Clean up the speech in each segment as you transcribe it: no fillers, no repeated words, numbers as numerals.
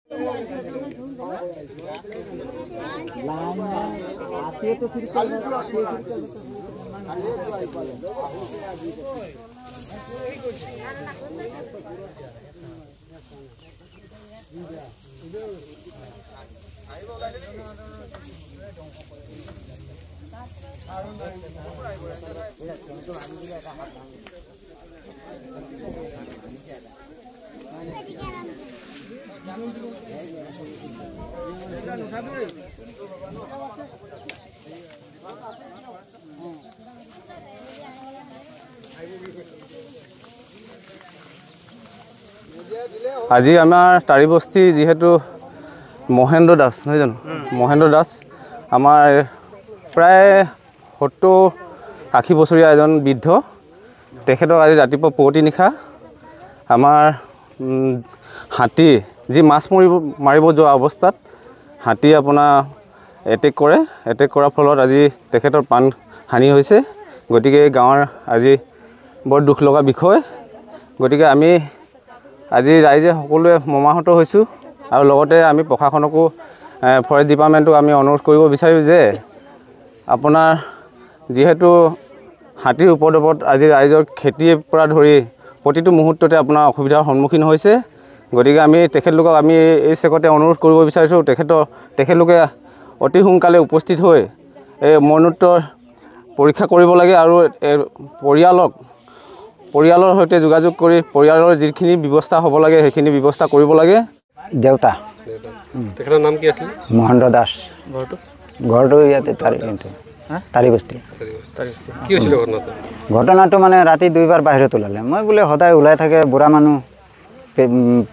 আজি আমাৰ তাৰিবস্তি যিহেতু মহেন্দ্ৰ দাস নহয় জানো, মহেন্দ্ৰ দাস আমাৰ প্ৰায় 70-80 বছৰীয়া এজন বৃদ্ধ, তেখেতক আজি ৰাতিপুৱা পুৱতি নিশা আমাৰ হাতী যি মাছ মাৰিব যোৱা অৱস্থাত হাতী আপোনাৰ এটেক কৰে। এটেক কৰাৰ ফলত আজি তেখেতৰ প্ৰাণ হানি হৈছে। গতিকে গাঁৱৰ আজি বৰ দুখ লগা বিষয়। গতিকে আমি আজি ৰাইজে সকলোৱে মৰ্মাহত হৈছোঁ আৰু লগতে আমি প্ৰশাসনকো ফৰেষ্ট ডিপাৰ্টমেণ্টক আমি অনুৰোধ কৰিব বিচাৰোঁ যে আপোনাৰ যিহেতু হাতীৰ উপদ্ৰৱত আজি ৰাইজৰ খেতিৰ পৰা ধৰি প্ৰতিটো মুহূৰ্ততে আপোনাৰ অসুবিধাৰ সন্মুখীন হৈছে। গতিকে আমি তেখেতলোকক আমি এই চেকতে অনুৰোধ কৰিব বিচাৰিছোঁ, তেখেতলোকে অতি সোনকালে উপস্থিত হৈ এই মৰণোত্তৰ পৰীক্ষা কৰিব লাগে আৰু পৰিয়ালৰ সৈতে যোগাযোগ কৰি পৰিয়ালৰ যিখিনি ব্যৱস্থা হ'ব লাগে সেইখিনি ব্যৱস্থা কৰিব লাগে। দেউতা তেখেতৰ নাম কি আছিল? মহেন্দ্ৰ দাস। ঘৰটো ইয়াতে তাৰিবস্তি। কি হৈছিল ঘটনাটো? ঘটনাটো মানে ৰাতি দুইবাৰ বাহিৰত ওলালে। মই বোলে সদায় ওলাই থাকে, বুঢ়া মানুহ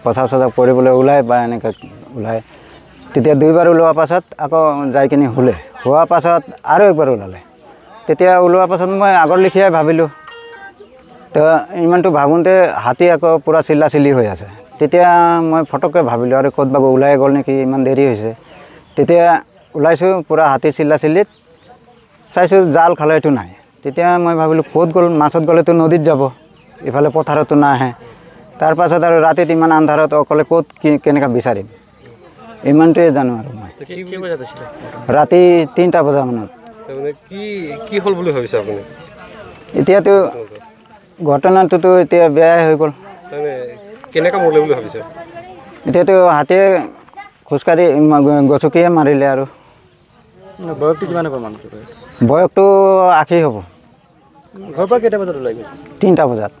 প্ৰচাৱ চচাৱ কৰিবলৈ ওলায় বা এনেকৈ ওলায়। তেতিয়া দুইবাৰ ওলোৱাৰ পাছত আকৌ যাই কিনি শুলে। শোৱাৰ পাছত আৰু একবাৰ ওলালে। তেতিয়া ওলোৱাৰ পাছত মই আগৰ লেখীয়াই ভাবিলোঁ। তো ইমানটো ভাবোঁতে হাতী আকৌ পূৰা চিল্লা চিল্লি হৈ আছে। তেতিয়া মই ফটককৈ ভাবিলোঁ আৰু ক'ত বা ওলাই গ'ল নেকি, ইমান দেৰি হৈছে। তেতিয়া ওলাইছোঁ, পূৰা হাতী চিল্লা চিল্লিত চাইছোঁ জাল খালেতো নাই। তেতিয়া মই ভাবিলোঁ ক'ত গ'ল, মাছত গ'লেতো নদীত যাব, ইফালে পথাৰতো নাহে। তাৰপাছত আৰু ৰাতিত ইমান আন্ধাৰত অকলে ক'ত কি কেনেকৈ বিচাৰিম, ইমানটোৱে জানো আৰু মই। ৰাতি 3টা বজামানত। কি হ'ল বুলি ভাবিছে আপুনি? এতিয়াতো ঘটনাটোতো এতিয়া বেয়াই হৈ গ'ল। কেনেকৈ মৰিলে বুলি ভাবিছে? এতিয়াতো হাতীয়ে খোজকাঢ়ি গছকিয়ে মাৰিলে। আৰু বয়সটো কিমান হ'ব মানুহটোৰ? বয়সটো 80 হ'ব। ঘৰৰ পৰা কেইটা বজাত ওলাই গৈছে? 3টা বজাত।